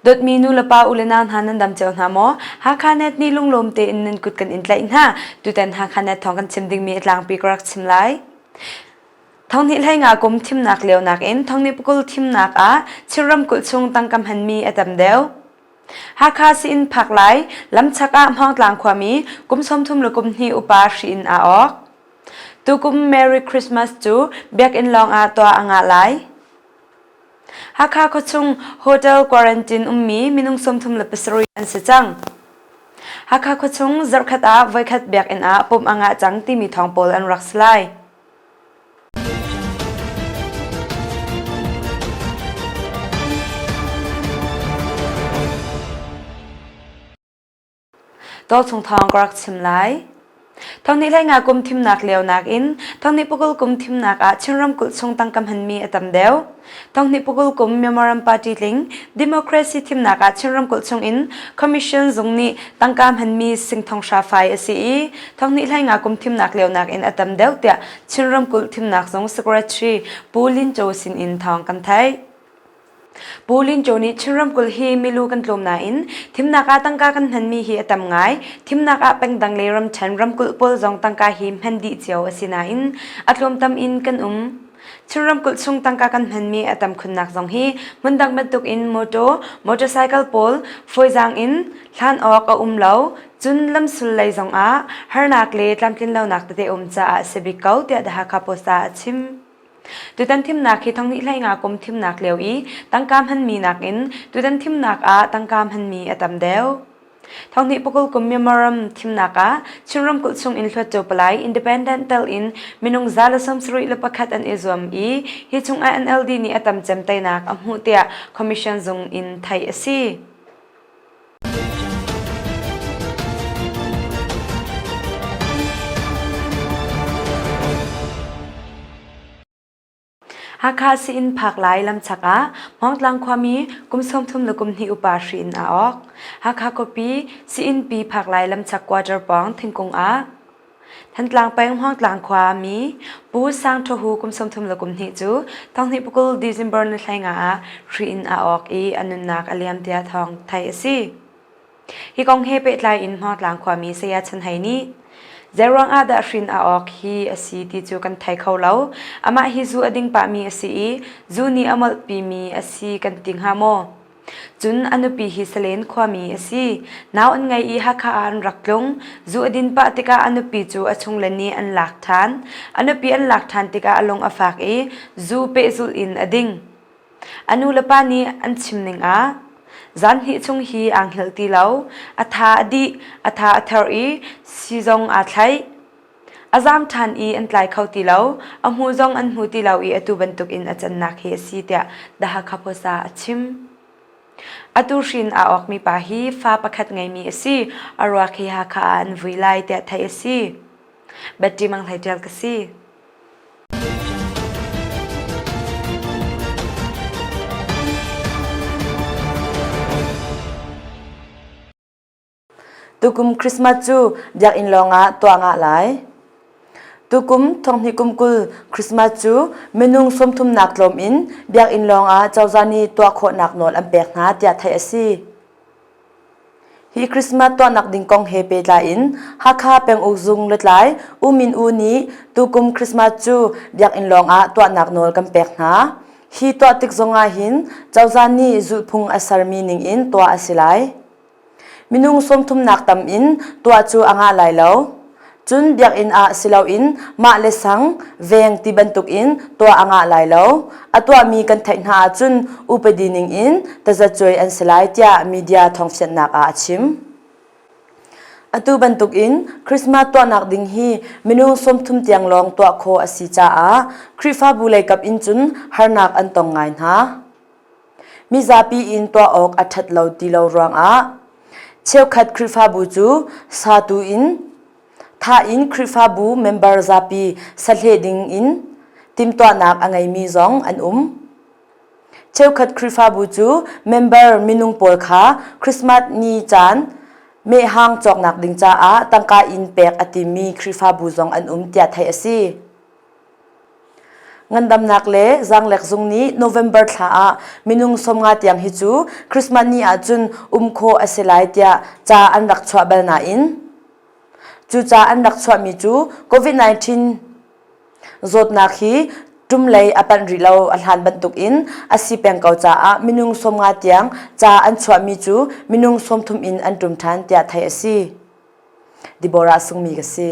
Dawtmi nu le pa u le nau hna nan dam cio hna maw? Hakha Net nih lunglawm tein nan kut kan in tlaih hna. Tutan Hakha Net thawng kan chim dingmi a tlangpi ka rak chim lai. Thonghnih hlei nga kum thimnak lio nakin thonghnih pakul thimnak ah Chin ramkulh chung tangka hmanmi a tam deuh. Hakha siin phak lai lamchak ah Hmawngtlang khuami kum 33 le kum hnih upa hri in aa awk. Tukum Merry Christmas cu biakinn lawng ah tuah a ngah lai. Hakha khuachung hotel quarantine ummi minung 37 an si cang. Hakha khuachung zarhkhat ah voikhat biakinn ah pumh a ngah cang timi thawng pawl an rak si lai. Tualchung thawng ka rak chim lai. Thonghnih hlei nga kum thimnak lio nakin thonghnih pakul kum thimnak ah Chin ramkulh chung tangka hmanmi a tam deuh. Thonghnih pakul kum Myanmar party tling democracy thimnak ah Chin ramkulh chung in Commission zung nih tangka hmanmi sing thong hra fai a si i thonghnih hlei nga kum thimnak lio nakin a tam deuh tiah Chin ramkulh thimnak zung secretary Pu Lin Cho sin in thawng kan theih. Pu Lin Cho nih Chin ramkulh hi milu kan tlawm nain thimnak ah tangka kan hmanmi hi a tam ngai. Thimnak ah pengdang le ramṭhen ramkulh pawl zong tangka hi hman dih cio a si nain a tlawmtam in kan um. Chin ramkulh chung tangka kan hmanmi a tam khunnak zong hi hmundang bantuk in motor, motorcycle pawl fawizaang in hlan awk a um lo. Cun lamsul lei zong ah harnak le tlamtlinlonak tete um caah a si bik ko tiah The Hakha Post ah a chim. Tutan thimnak hi thonghnih hlei nga kum thimnak lio i tangka hmanmi nakin tutan thimnak ah tangka hmanmi a tam deuh. Thonghnih pakul kum Myanmar thimnak ah Chin ramkulh chung in Hluttaw Palai Independent tel in minung 171 an i zuam i hi chungah NLD nih a tam cem teinak a hmuh tiah Commission zung in theih a si. Hakha sii-inn phak lai lamchak ah Hmawngtlang khuami kum 30 le kum hnih upa hri in aa awk. Hakha khuapi sii-innpi phak lai lamchak quarter pawng thingkung ah Thantlang peng Hmawngtlang khua mi Pu Sang Thaw Hu kum 30 le kum hnih cu thonghnih pakul December ni 15 ah hri in aa awk i a nunnak a liam tiah thawng theih a si. Hi kong he pehtlai in Hmawngtlang khuami Saya Chan Hei nih Zeiruang ah dah hrin a awk hi a si ti cu kan thei kho lo. Amah hi zu a ding pahmi a si i zu nih a molhpimi a si kan ti hnga maw? Cun a nupi hi Salen khuami a si. Nau an ngei i Hakha ah an rak tlung. Zu a din pah tikah a nupi cu a chungle nih an lak ṭhan. A nupi an lak ṭhan tikah a lung a fak i zu pehzulh in a ding. A nulepa nih an chim ning ah zan hnih chung hi aa hngilh ti lo. A tha a dih, a tha a ther i sizong aa thlaih. A zaam ṭhan i an tlai kho ti lo. A hmu zong an hmu ti lo i atu bantuk in a cannak hi a si tiah The Hakha Post ah a chim. Atu hrin aa awkmi pa hi fa pakhat ngeimi a si. A ruak hi Hakha ah an vui lai tiah theih a si. Betty Mang Hlei Ṭial ka si. Tukum Christmas cu biakinn lawngah tuah ngah lai. Tukum thonghnih kum 20 Christmas cu minung sawmthumnak tlawm in biakinn lawngah cozah nih tuah khawhnak nawl an pek hna tiah theih a si. Hi Christmas tuahnak ding kong he pehtlai in Hakha penguk zung lutlai U Min U nih tukum Christmas cu biakinn lawng ah tuahnak nawl kan pek hna. Hi tuah tik zong ah hin cozah nih zulhphung a sermi ning in tuah a si lai. Minung sawmthumnak tam in tuah cu a ngah lai lo. Cun biakinn ah si loin mah le sang, veng ti bantukin tuah a ngah lai lo. A tuahmi kan theih hna ahcun upadi ning in tazacuai an si lai tiah media thawngfianhnak ah a chim. Atu bantukin Christmas tuahnak ding hi minung 30 tiang lawng tuah khawh a si caah Khrihfabu leikap in cun harnak an tong ngai hna. Mizapi in tuah awk a ṭhat lo ti lo ruangah cheukhat Khrihfabu cu satu in thah in Khrihfabu member zapi sahleh ding in timhtuahnak a ngeimi zong an um. Cheukhat Khrihfabu cu member minung pawl kha Christmas ni caan mehhang cawknak ding caah tangka in pek a timmi Khrihfabu zong an um tiah theih a si. Ngandamnak le zaanglek zung nih November thla ah minung 50 tiang hi cu Christmas ni ahcun um khawh a si lai tiah ca an rak chuah bal nain cu ca an rak chuahmi cu COVID-19 zawtnak hi ṭumlei a panh rih lo a hlan bantukin a si peng ko caah minung 50 tiang ca an chuahmi cu minung 30 in an ṭum ṭhan tiah theih a si. Deborah Sungmi ka si.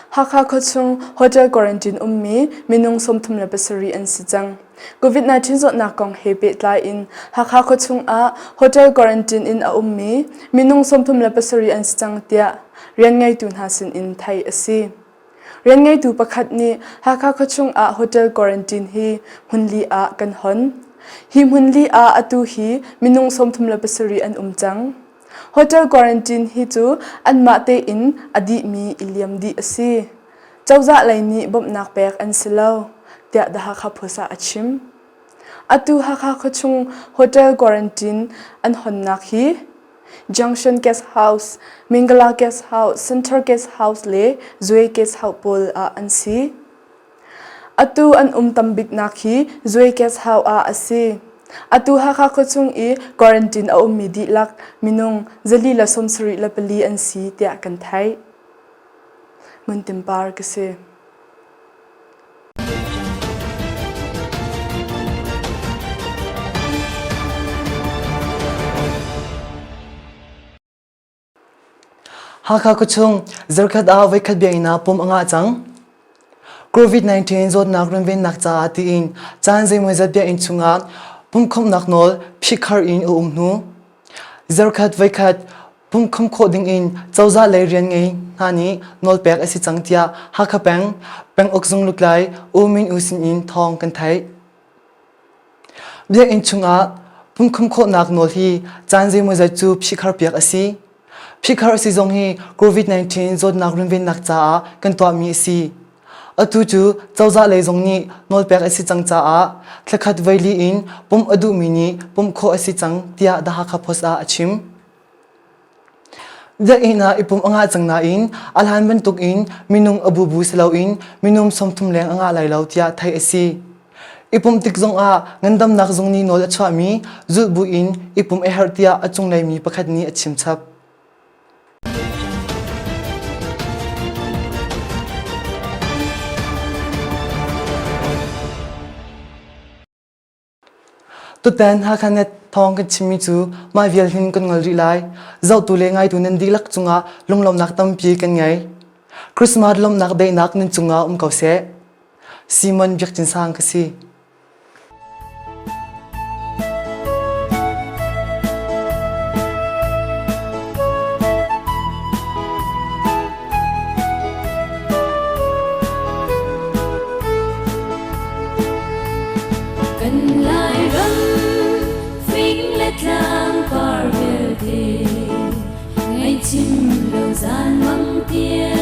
Hakha khuachung hotel quarantine ummi minung 37 an si cang. COVID-19 zawtnak kong he pehtlai in Hakha khuachung ah hotel quarantine in a ummi minung 37 an si cang tiah rian ngeitu hna sin in theih a si. Rian ngeitu pakhat nih Hakha khuachung ah hotel quarantine hi hmunli ah kan hon. Hi hmunli ah atu hi minung 37 an um cang. Hotel quarantine hi cu anmah tein a dihmi i liam dih a si. Cozah lei nih bawmhnak pek an si lo, tiah The Hakha Post ah a chim. Atu Hakha khuachung hotel quarantine an honnak hi Junction Guest House, Mingala Guest House, Center Guest House le Zue Guest House pawl ah an si. Atu an um tam biknak hi Zuekes hau ah a si. Atu Hakha khuachung i quarantine a ummi dihlak minung 474 an si tiah kan theih. Ngun Par ka si. Hakha khuachung zarkhat ah voikhat biakinn ah pumh a ngah cang. COVID-19 zawtnak runvennak caah tiin caan zeimawzat biakinn chungah pumhkhawmhnak nawl phihkhar in a um hnu. Zarkhat voikhat pumhkhawmh khawh dingin cozah lei rian ngei hna nih nawlpek a si cang tiah Hakha peng penguk zung lutlai U Min U sin in thawng kan theih. Biakinn chungah pumkham khawhnak nawl hi caan zeimawzat cu phihkharpiak a si. Phihkhar a si zong hi COVID-19 zawtnak runvennak caah kan tuahmi a si. Atu cu cozah lei zong nih nawlpek a si cang caah thlakhat voili in pumh a duhmi nih pumh khawh a si cang tiah The Hakha Post ah a chim. Biakinn ah i pumh a ngah cang nain a hlan bantukin minung a bubu si loin minung 30 leng a ngah lai lo tiah theih a si. I pumh tik zongah ngandamnak zung nih nawl a chuahmi zulh buin i pumh a herh tiah a cunglei mi pakhat nih a chim chap. Tutan Hakha Net thawng kan chimmi cu mah vial hin kan ngol rih lai. Zohtu le ngaitu nan dihlak cungah lunglawmhnak tampi kan ngei. Christmas lawmhnak daihnak nan cungah um ko seh. Simon Biak Cin Sang ka si. Kan Lairam fing le tlang par vialte ngaihchim lo zan mang tiang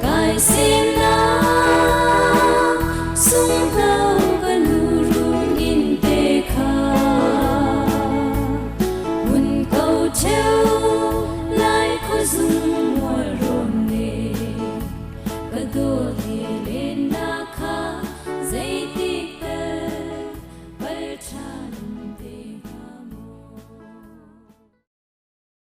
kai semnak sunghno.